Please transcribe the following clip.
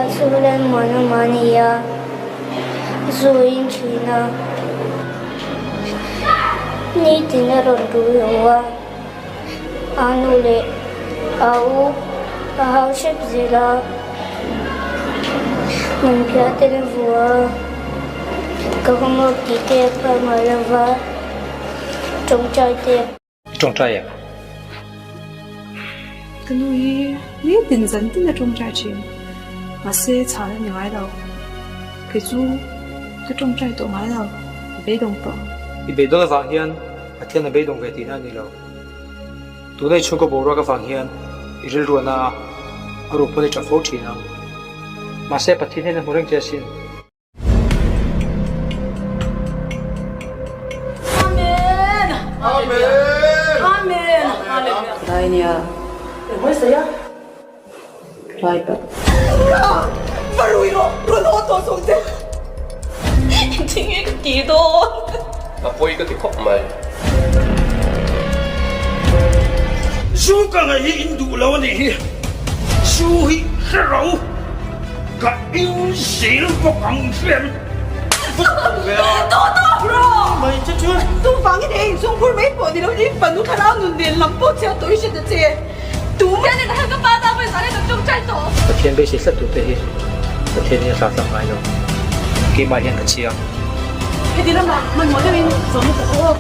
chu Lalmuanawma a ni a, zu in thin a, nitin a rawn rui ho a, a nu leh a u a hau hrep zel a, hmunphiah ten a vua a, ka homework tih te a phal ngai lo va, tawngtai te a. I tawngtai em? Ka nu hi nitin zan tin a tawngtai thin. Mahse chhan a ni ngai lo. Kei chu ka tawngtai tawh ngai lo, ka beidawng tawh. I beidawn avang hian Pathian a beidawng ve tihna a ni lo. Tuna i chhungkaw boruak avang hian i rilru a na a, a ruh pawn i tap fo thin ang. Mahse Pathian hian a hmu reng che asin. Zu ka ngaih hi in duh lo a nih hi, zu hi hre ro. Ka in zel bawk ang hriat Mai che chuan tuvangin he inchhungkhur mai pawh ni lovin fanu thlarau nun nen lam pawh chhiat tawh i hre ta che. Tu hian in ka pa ta pawisa hi kan tawngtai tawh. Pathian beisei tlat tute hi Pathian hi a hla tlang ngai lo. Keimah hian ka chiang. Heti lamah hmanhmawh deuhin zawhna ka aw.